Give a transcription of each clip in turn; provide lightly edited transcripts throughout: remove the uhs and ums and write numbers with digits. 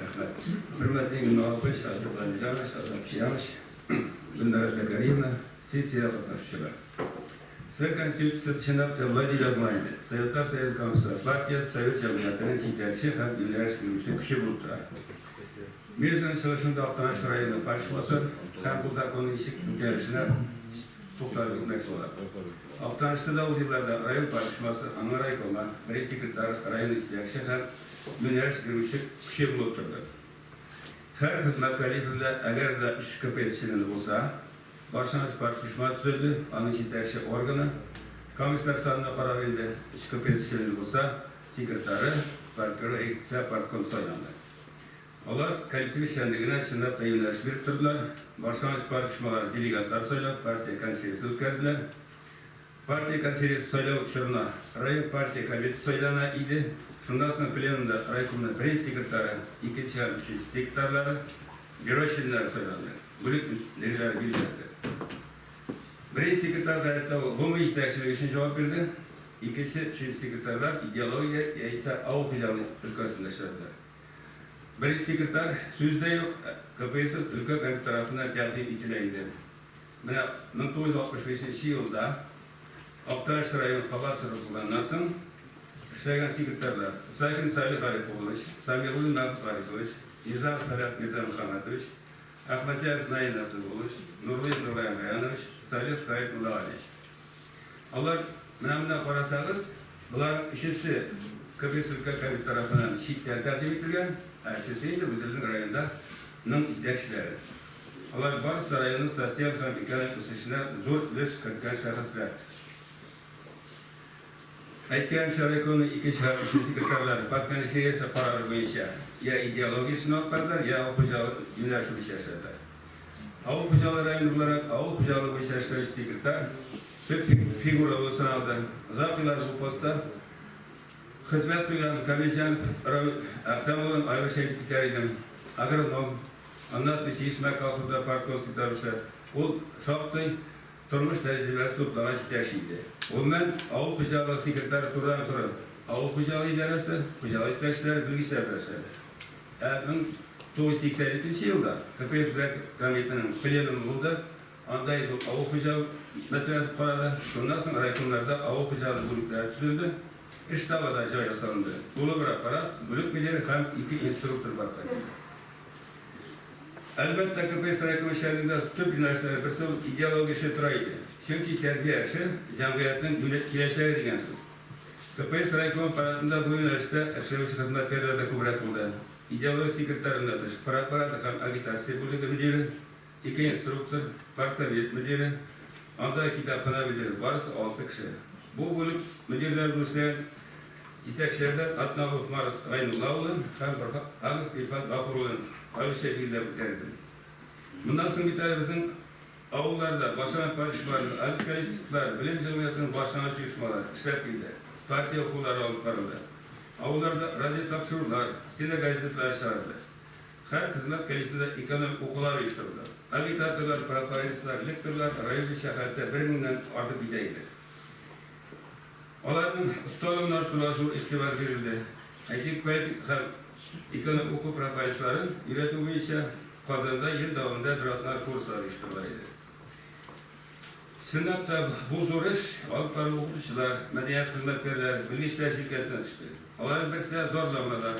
Рәхмәт. Хөрмәтле Гөлназ апай, Шаһзат Галимҗанович, Азат Киянович, Гөлнара Зәкәриевна, сессиядә катнашучылар. СССР Конституциясе чынлап та болай дип языла инде, Советлар Союзы Коммунистлар партиясе совет җәмгыятенең җитәкче һәм юнәлеш бирүче көче булып тора. Мин үземнең чыгышымда Актаныш районы оешмасы һәм бу законның ничек үтәлешенә тукталып үтмәкче булам. Актанышта да ул елларда район оешмасы, аның райкомы, беренче секретарь, район җитәкче һәм юнәлеш бирүче көче булып торды. Һәр хезмәт коллективында, әгәр дә өч КПС члены булса, Башлангыч партоешма төзелде, аның җитәкче органы, комиссар санына карап инде, өч КПС члены булса, секретаре, партбюро әйтсә, партком сайланды. Алар коллектив эшчәнлегенә чынлап та юнәлеш биреп тордылар, башлангыч партоешмалар делегатлар сайлап, партия конференция үткәрделәр. Партия конференциясе сайлау чорына район партия комитеты сайлана иде. Шуннан соң пленумда райкомның беренче секретаре, икенче һәм өченче секретарьлары, бюро членнары сайланды, бүлек мөдирләре билгеләнде. Беренче секретарь гадәттә ул гомуми җитәкчелек өчен җавап бирде, икенче, өченче секретарьлар идеология яисә авыл хуҗалыгы өлкәсендә эшләделәр. Беренче секретарь, сүз дә юк, КПСС өлкә комитеты тарафыннан тәкъдим ителә иде. Менә 1965 нче елда Актаныш районы кабат торгызылганнан соң эшләгән секретарьлар, Сафин Салих Гарифуллович, Самигуллин Мәгъфүт Гарифович, Низамов Таләп Мирзамөхәммәтович, Әхмәтьяров Наил Насыйбуллович, Нурлыев Нургаян Гаянович, Салихов Фәрит Муллагалиевич. Алар, менә монда карасагыз, боларның өчесе КПСС өлкә комитеты тарафыннан читтән тәкъдим ителгән, ә өчесе инде үзебезнең районда ның җитәкчеләре. Алар барысы районның социаль һәм экономик үсешенә зур өлеш керткән шәхесләр. Әйткәнемчә, райкомның икенче һәм өченче секретарьлары партконференция карары буенча я идеология эшен алып бардылар, я авыл хуҗалыгы юнәлеше буенча эшләделәр. Авыл хуҗалыгы районы буларак, авыл хуҗалыгы буенча эшләүче секретарь төп фигура булып саналды. Озак еллар бу постта хезмәт куйган Камилҗан Равил Әхтәм улын аеруча әйтеп китәр идем. Агроном, Аннан соң Чишмә колхозында партком секретаре эшләде. Ул шактый тормыш тәҗрибәсе туплаган җитәкче иде. Гомумән, авыл хуҗалыгы секретаре турыдан-туры авыл хуҗалыгы идарәсе, хуҗалык җитәкчеләре, белгечләр белән эшләде. Ә 1982 нче елда КПСС Үзәк Комитетының пленумы булды, анда инде ул авыл хуҗалыгы мәсьәләсен карады. Шуннан соң райкомнарда авыл хуҗалыгы бүлекләре төзелде. Эш тагы да җайга салынды. Тулы бер аппарат, бүлек мөдире һәм ике инструктор барлыкка килде. Әлбәттә, КПСС райкомы эшчәнлегендә төп юнәлешләрнең берсе ул идеология эше тора иде. Чөнки тәрбия эше, җәмгыятьнең киләчәге дигән сүз. КПСС райкомы аппаратында бу юнәлештә эшләүче хезмәткәрләр дә күбрәк булды. Идеология секретареннан тыш, пропаганда һәм агитация бүлеге мөдире, ике инструктор, парткомитет мөдире, анда китапханә мөдире, барысы алты кеше. Бу бүлек мөдирләре булып эшләгән җитәкчеләрдән Атнагулов Марс Гайнулла улын һәм Борһанов Илфат Гафур улын аеруча билгеләп үтәр идем. Моннан соң бит әле безнең авылларда башлангыч оешмалар, агитколлективлар, белем җәмгыятенең башлангыч оешмалары эшләп килде, партия укулары алып барылды. Авылларда радиотапшырулар, стена газеталары чыгарылды. Һәр хезмәт коллективында экономик укулар оештырылды. Агитаторлар, пропагандистлар, лекторлар район буенча хәтта бер меңнән артып китә иде. Аларның осталыгын арттыруга зур игътибар бирелде. Әйтик, политик һәм экономик уку пропагандистларын өйрәтү буенча Казанда ел дәвамында бер атна курслар оештырыла иде. Чынлап та, бу зур эш алып бару укытучылар, мәдәният хезмәткәрләре, белгечләр җилкәсенә төште. Аларны берсе дә зорламадылар.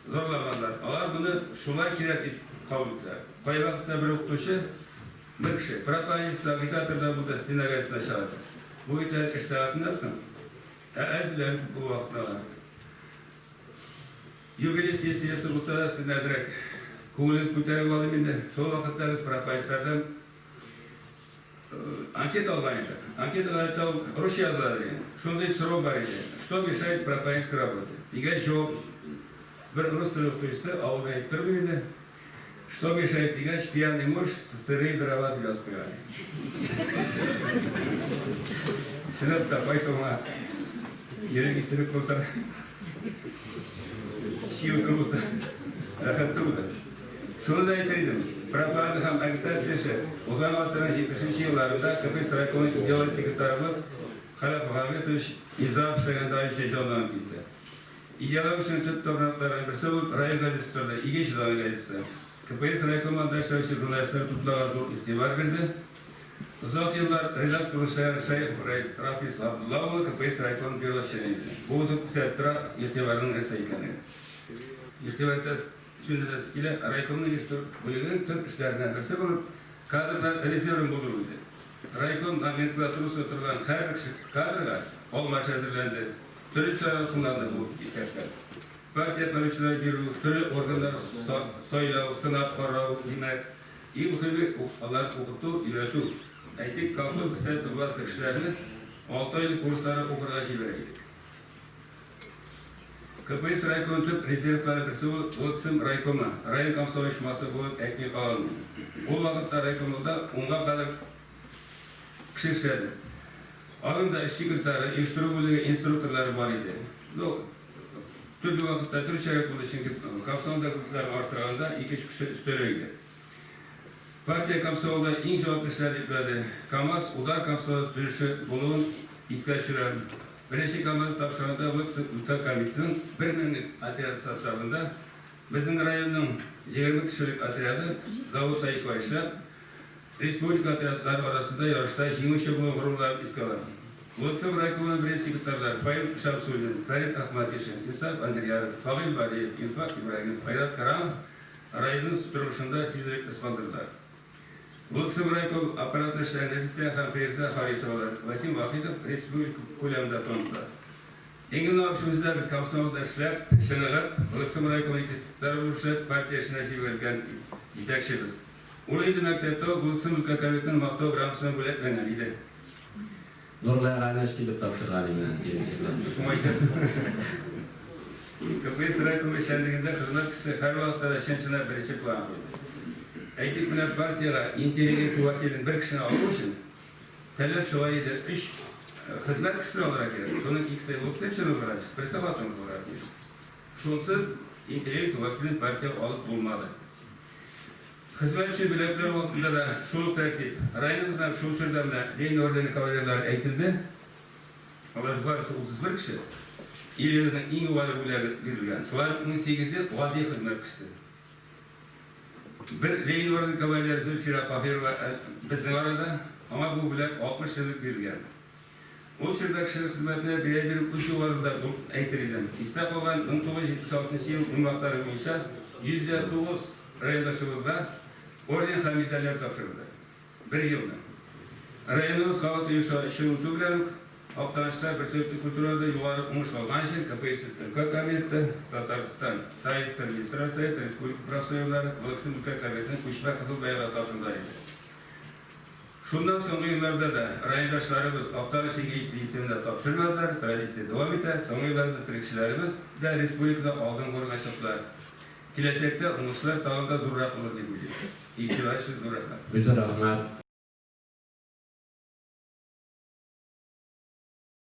Зорламадылар. Алар моны шулай кирәк дип кабул иттеләр. Кайвакытта бер укытучы, бер кеше, пропагандист та, агитатор да булды, стена газетасына чыгарды. Бу бит әле эш сәгатеннән соң. Ә әзерләнеп бу вакытны ала. Юбилей сессиясе булса да, сезне әзрәк күңелегез күтәреп алыйм инде. Шул вакытта без пропагандистлардан Анкета алган иде. Анкетада әйтә ул, русча языла дигән. Шундый сорау бар иде. Что мешает пропагандистской работе? Дигән җавап бер рус теле укытучысы авылдан әйтеп тормый инде. Что мешает дигәч, пьяный муж, сырые дрова дип язып куйган. Чынлап та, байтуңа йөрәк исерек булса, чи утыр булса, рәхәт түгел. Шуны да әйтер идем, пропаганда һәм агитация эше узган гасырның 70 нче елларында КПСС райкомының идеологик секретаре булып Хәләф Мөхәммәтович Низамов эшләгәндә аеруча җанланып китте. Идеология эшенең төп тармакларының берсе булып район газетасы торды, Игенче даны газетасы. КПС райкомы анда эшләүче журналистлар туплауга зур игътибар бирде. Озак еллар редактор булып эшләгән Шәехов Рафис Габдулла улы КПС райкомы бюросы члены иде. Бу үзе күрсәтеп тора, игътибарның нәрсә икәнлеген. Игътибар итәсе, сүз әйтәсе килә, райкомның оештыру бүлегенең төп эшләреннән берсе булып кадрлар резервын булдыру иде. Райком номенклатурасында торган һәрбер кеше кадрга алмаш әзерләнде. Төрле чаралар кулланды бу исәптән. Партия бурычлары бирү, төрле органнар сайлау, сынап карау, димәк, иң мөһиме, аларны укыту, өйрәтү. Әйтик, колхоз председателе буласы кешеләрне алты айлык курсларга укырга җибәрә идек. КПС райкомының төп резервлары берсе ул ЛЦМ райкомы, район комсомол оешмасы булуын әйтми кала алмыйм. Ул вакытта райкомолда унга кадәр кеше эшләде. Аның да эш секретаре, оештыру бүлеге инструкторлары бар иде. Ну, төрле вакытта төрлечәрәк булды, чөнки комсомол документларын арттырганда ике-өч кеше өстәлә иде. Партия комсомолда иң җаваплы эшләр йөкләде. КАМАЗ, Удар комсомол төзелеше булуын искә төшерәм. Беренче КАМАЗ тапшырганда Лыксов өлкә комитетының бер меңлек отряды составында безнең районның 20 кешелек отряды заводта ике ай эшләп, Республика отрядлары арасында ярышта җиңүче булуын горурланып искә алам. Лыцев райкомының беренче секретарьлары Фаил Шәмсуллин, Фәрит Әхмәтишин, Инсаф Андрияров, Фагыйль Бариев, Илфак Ибраһимов, Айрат Кәрамов районның тормышында сизелерлек эз калдырдылар. Лыцев райком аппаратында эшләгән Нәфисә һәм Фәйрүзә Харисовалар, Вәсим Вахитов республика күләмендә танылды. Энгель Нагович үзе дә бит комсомолда эшләп, чыныгып, Лыцев райкомының икенче секретаре булып эшләп, партия эшенә җибәрелгән җитәкчебез. Ул инде мәктәптә үк Лыксын өлкә комитетының Мактау грамотасы белән бүләкләнгән иде. Нурлайга әнә килеп тапшырган иде беренче класста. Шуңа әйтәм. КПС райкомы эшчәнлегендә хезмәт кешесе һәрвакытта да чын-чынлап беренче планга куелды. Әйтик, менә партиягә интеллигенция вәкилен бер кешене алу өчен таләп шулай иде, өч хезмәт кешесен алырга кирәк, шуның икесе Луксевчина булырга тиеш, берсе хатын булырга тиеш. Шунсыз интеллигенция вәкилен партиягә алып булмады. Хезмәт өчен бүләкләр вакытында да шул ук тәртип. Районыбыздан шул чорда менә Ленин ордены кавалерлары әйтелде. Алар барысы 31 кеше. Илебезнең иң югары бүләге бирелгән. Шуларның унсигезе гади хезмәт кешесе. Бер Ленин ордены кавалеры Зөлфирә Каһирова безнең арада. Аңа бу бүләк 60 ел элек бирелгән. Ул чорда кешелек хезмәтенә бәя бирү үз югарында булып әйтер идем. Истә калган 1976 нчы ел йомгаклары буенча 109 райондашыбызга орден һәм медальләр тапшырылды. Бер елны. Районыбыз кабат оеша өчен үтү белән үк Актанышта бөртекле культурада югары уңыш алган өчен КПСС өлкә комитеты, Татарстан ТАССР Министрлар Советы, республика профсоюзлары, ВЛКСМ өлкә комитетының күчмә кызыл байрагы тапшырылган иде. Шуннан соңгы елларда да райондашларыбыз Актаныш игенчесе исемен дә тапшырмадылар, традиция дәвам итә, соңгы елларда терлекчеләребез дә республикада алдынгы урынга чыктылар. Киләчәктә уңышлар тагын да зуррак булыр дип уйлыйм. Игътибар өчен зур рәхмәт. Бик зур рәхмәт.